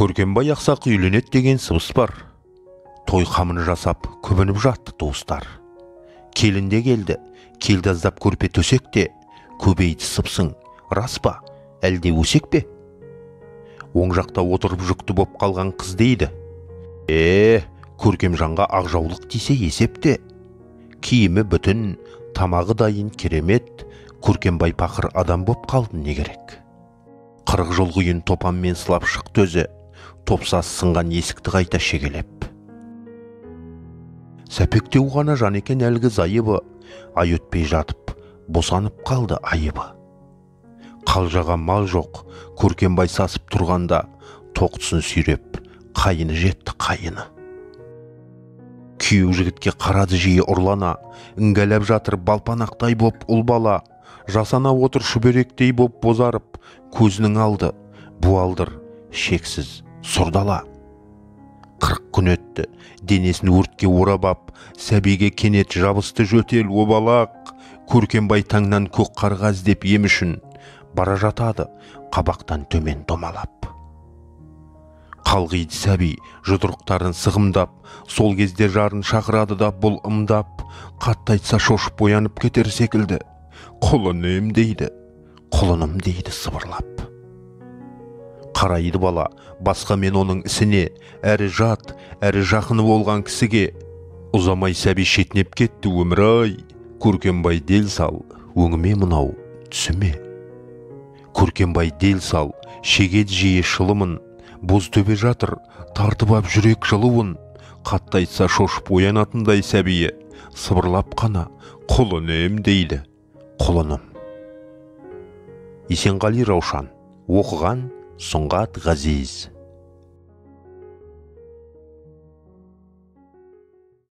Көркембай ақсақ үйленеді деген сыбыс бар. Той қамын жасап, күбініп жатты туыстар. Келін де келді, келді аздап көрпе төсек те, көбейді сыпсың, рас па, әлде өсек пе? Оң жақта отырып жүкті боп қалған қыз дейді. Көркемжанға ақ жаулық тисе есепте. Киімі бүтін, тамағы дайын керемет, Көркембай пақыр адам боп қалды не керек. 40 жыл құйын топанмен сылап шықты өзі, топсасы сынған есікті қайта шегелеп. Сәпектеу ғана жан екен әлгі зайыбы, ай өтпей жатып, босанып қалды айыбы. Қалжаға мал жоқ, Көркембай сасып тұрғанда, тоқтысын сүйреп, қайыны жетті қайыны. Күйеу жігітке қарады жиі ұрлана, іңгәләп жатыр балпанақтай боп ұл бала, жасана отыр шүберектей боп бозарып, көзінің алды, буалдыр, шексіз сұр дала. 40 күн өтті, денесін өртке орап ап, сәбиге кенет жабысты жөтел обалақ. Көркембай таңнан көк қарға іздеп ем үшін бара жатады, қабақтан төмен домалап. Қалғиды сәби, жұдырықтарын сығымдап, сол кезде жарын шақырады да бұл ымдап, қатты айтса шошып оянып кетер секілді. Құлыным дейді, құлыным дейді сыбырлап. Қарайды бала, басқа мен оның ісіне, әрі жат, әрі жақыны болған кісіге. Ұзамай сәби шетінеп кетті өмір-ай, Көркембай дел сал, өңіме мынау түсіме. Көркембай дел сал, шегеді жиі шылымын, боз төбе жатыр, тартып ап жүрек жылуын, қатты айтса шошып оянатындай сәбиі, сыбырлап қана, құлыным дейді, құлыным. Есенғали Раушан, оқыған Сұңғат Ғазиз.